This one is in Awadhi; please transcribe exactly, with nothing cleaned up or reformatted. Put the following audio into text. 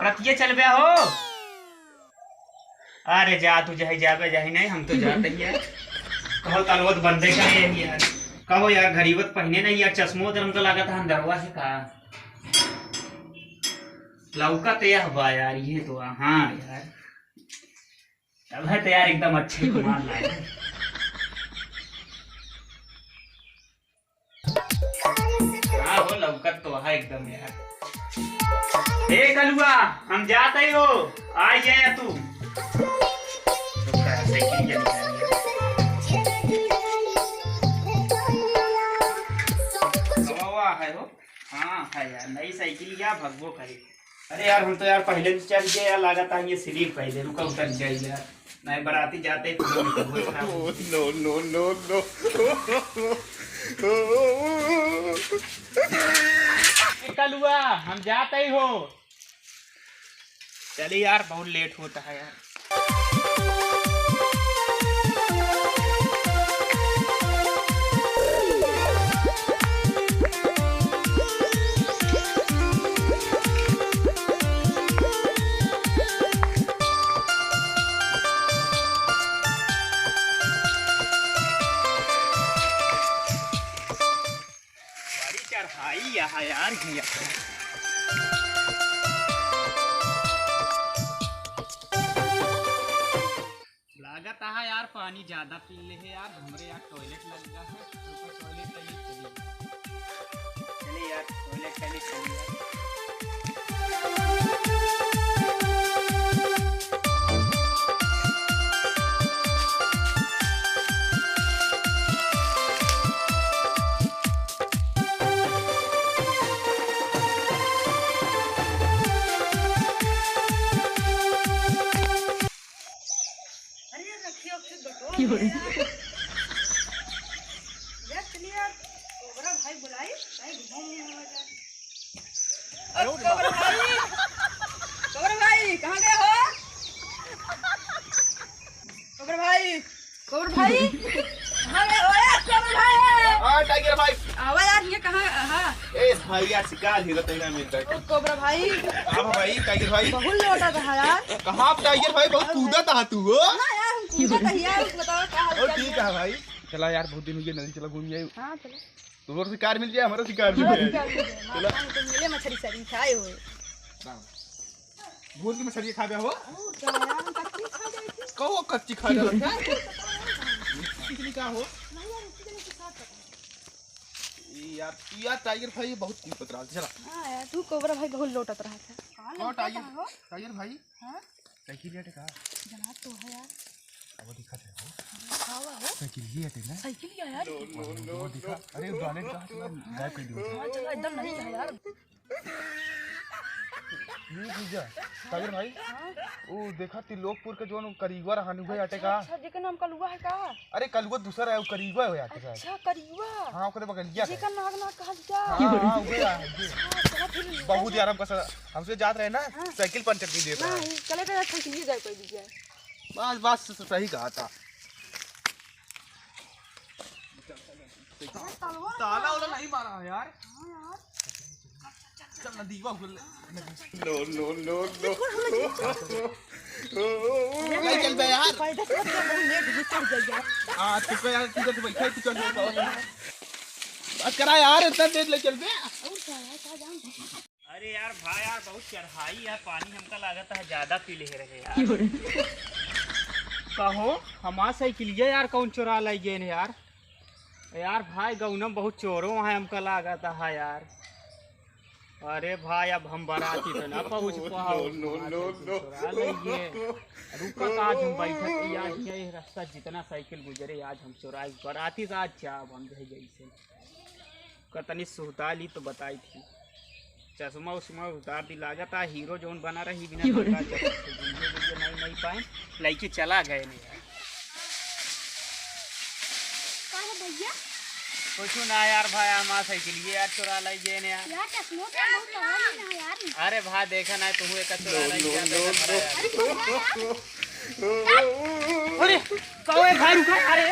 कतिये चलबे हो? अरे जा तू, जाही जाबे, जाही नहीं, हम तो जाते ही यार। कहो तलवत बंदे का है यार। कहो यार, घरीबत पहिने नहीं यार, चश्मो तो हमको लागत है अंदरवा है का। लौका तो यह बा यार, ये तो, हाँ यार। तब है तो यार एकदम अच्छे कुमार लागे। हाँ हो, लौकत तो है एकदम यार। ए कलुआ, हम जात ही हो, आ जाए तू। रुक, साइकिल के निकाल लिया। कवा है हो? हाँ है यार, नई साइकिल या भगबो करे। अरे यार, हम तो यार पहले से चल गए यार, लागत है ये स्लिप पहले, रुका उतर जाए यार। नहीं, बराती जाते ही पूरा निकल गए खराब। No, no, no, no। ए कलुआ, हम जाते ही हो। चलिए यार, बहुत लेट होता है यार। बड़ी चढ़ाई यहाँ यार, हियाँ। लागत है यार, पानी ज्यादा पी ले है यार, हमरे यहाँ टॉयलेट लग गया है, ऊपर टॉयलेट का ये चली। चलिए यार, टॉयलेट का भी चलिए यार। अरे यार, रखिए, रखिए, बटोर क्यों रे? यार। यार, चलिए यार, कोबरा भाई बुलाई, भाई घुमाऊंगी हम लोग यार। अरे, कोबरा भाई, कोबरा भाई, कहाँ गए हो? कोबरा भाई, कोबरा भाई, कहाँ गए हो यार, कोबरा भाई? हाँ, टाइगर भाई। आवा यार, ये कहाँ, हाँ। ए भाई, यार, शिकार ही रहता है ना मिलता है। ओ, कोबरा भाई। हाँ भाई, टाइगर भाई। बहुत लोटा था यार। कहाँ टाइगर भाई, बहुत कूदा था तू, हो? ना यार, हम कूदा था यार, बताओ क्या हाल ओ, चाल ठीक है? है भाई। चला यार, बहुत दिन हो गए, नदी चला घूम जाए। हाँ, चलो। तो और शिकार मिल जाए, हमारा शिकार मिल हमारा जाए। शिकार मिल जाए। चला। माता में तो मिले मछली सरी खाए हुए। भूल के मछली खा गया हो? और क्या यार, हम कच्ची खा गई थी। कहो कच्ची खा गया था? कितनी का हो? नहीं यार, इसी जगह के साथ पकड़। ई यार, ई यार टाइगर भाई बहुत की पतरा, चला। हाँ यार, तू कोबरा भाई बहुत लोटत रहा था। हाँ, कहो लोटत टाइगर, रहा हो। टाइगर भाई। हाँ? साइकिल यार का? जनाब तो है यार। अब दिखा थे हो। हाँ, वाह, हो। साइकिल ही हटे ना? साइकिल ही है यार। नो, नो, नो, वो दिखा। नो। अरे, गाने का गायब कर दिया। हाँ, चला, एकदम नहीं है यार। ये भैया, सागर भाई, हाँ? वो देखा त्रिलोकपुर के जोन करिगवा रहन, उहे आटे का? अच्छा, जेकर नाम कलुआ है का? अरे, कलुआ दूसरा है, वो करिगवा है आटे का। अच्छा, करिगवा। हाँ, ओकरे बगलिया का। जेकर नाग नाग कहल जा। हाँ, हाँ, उहे आ, उहे। अच्छा, चला फिर। बहुत यार, हमका सा-, हमसे जात रहे ना, हाँ। साइकिल पंचर की देत ना, रहा। चले तो यार, साइकिल ही जाए कोई भी जाए। बस, बस, सही कहा था। ताला वाला नहीं मारा है यार। हाँ यार। चल ना, दीवा खोल ले। No, no, no, no। ले चल बे यार। पैदल चल के बहुत लेट भी चढ़ जाइए। हाँ, तो पे यार, तू तो बैठा है, तू चल जाओ। बस करा यार, इतना तेज ले चल बे। और क्या यार, क्या जाऊँ? अरे यार भाई यार, बहुत चढ़ाई यार, पानी हमका लागत है ज्यादा पी ले रहे यार। कहो, हमार साइकिलिया यार कौन चोरा लाई गए ने यार? यार भाई, गौनम बहुत चोरो है, हमका लागत है यार। अरे भाई, अब हम बराती तो ना पहुँच पाओ। No, no, no, no। चोरा लाई गए। रुका, आज हम बैठत ही आज, ये रास्ता जितना साइकिल गुजरे, आज हम चोराई बराती से आज जाब हम जही जैसे। का तनी सुहता ली तो बताई थी। चश्मा उश्मा उतार दी, लागत आ हीरो जौन बना रही बिना क्यों रे? लड़का जब से वीडियो वीडियो नहीं, नहीं पाए, लइके चला गए ने यार। का है भैया? कुछ ना यार भाई, हमार साइकिल ये यार चुरा लाई गए ने यार। यार चश्मो तो बहुत तगड़ा नहीं है यार। अरे भाई देखा ना, तू एक चुरा लाई गया तो। अरे भैया यार। अरे कौन है भाई, रुका, अरे।